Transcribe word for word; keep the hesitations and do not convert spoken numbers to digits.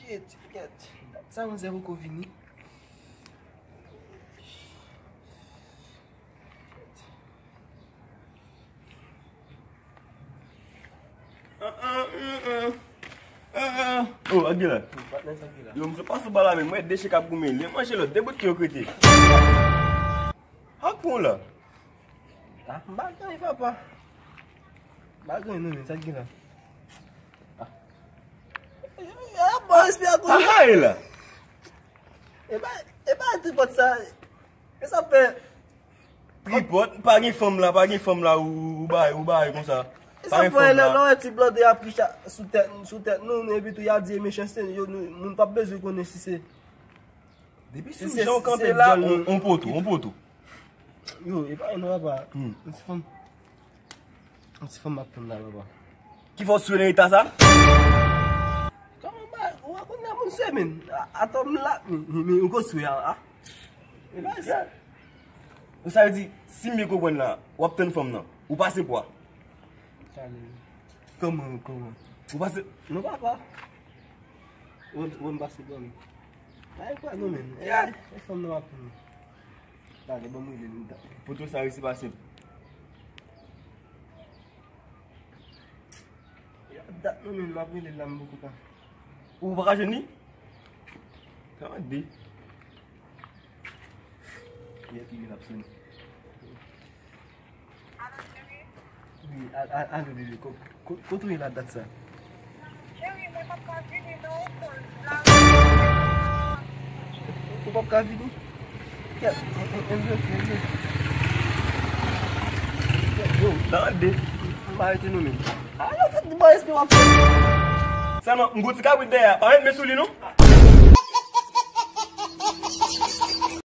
Kèt, kèt. Dat sa manzè poko vini. Oh, Aguila. Yo, m sou pa sou bal la menm. Mwen de chèk ap goumen. Li manje lòt. De bout ki yo krete. Ak pon la. Ah, m pa gen, papa. M pa gen, non, men sa ki la. Ah. Ah, bon, respè ak ou. Ah, la. E pa, e pa tripòt sa. E sa fè. Tripòt, pa gen fanm la, pa gen fanm la, ou, ou bay, ou bay konsa. E sa fè lè, lè wè ti blòdè ap richa sou tèt, sou tèt nou, nou, epi tou y a di e mechanste, yo, nou, moun p ap bezwen konnen si se. Depi sou jan w kanpe dyòl, on, on poto, on poto. Yo, e pa yon papa. Hmm. Yon ti fanm. Yon ti fanm m ap tann la, papa. Ki fè w swe nan eta sa? Kòman ba, ou a konn nan moun swe, men. A, atò m la, men, men, men, ou ko swe a, a. E pa sa. Ou sa vle di, si m byen konprann la, w ap tann fanm nan. Ou pase pwa. Kòman, kòman? Ou pase. Non, papa. Ou, ou m pase pwa, men. Ay, kwa, non, men. E, e fanm nan ap tann. Gade, ban m rele l. Poto sa resi pa senp. Dat non, men, m ap rele l la, m poko ka. Ou pa ka jwenn li? Tande. Yè ki vin ap sone. Wi, a, a, alo, bebe, ko-, ko-, kote w ye la dat sa? Cheri, mwen p ap ka vini non, pou la. Ou p ap ka vini? Kèt, en, en, en, en, en. Kèt, yo, tande. M pa rete non, men. A, yo fèt di bò espri w ap fè. Sèlman, m gon ti kabrit dèyè a. Pa met men sou li, non.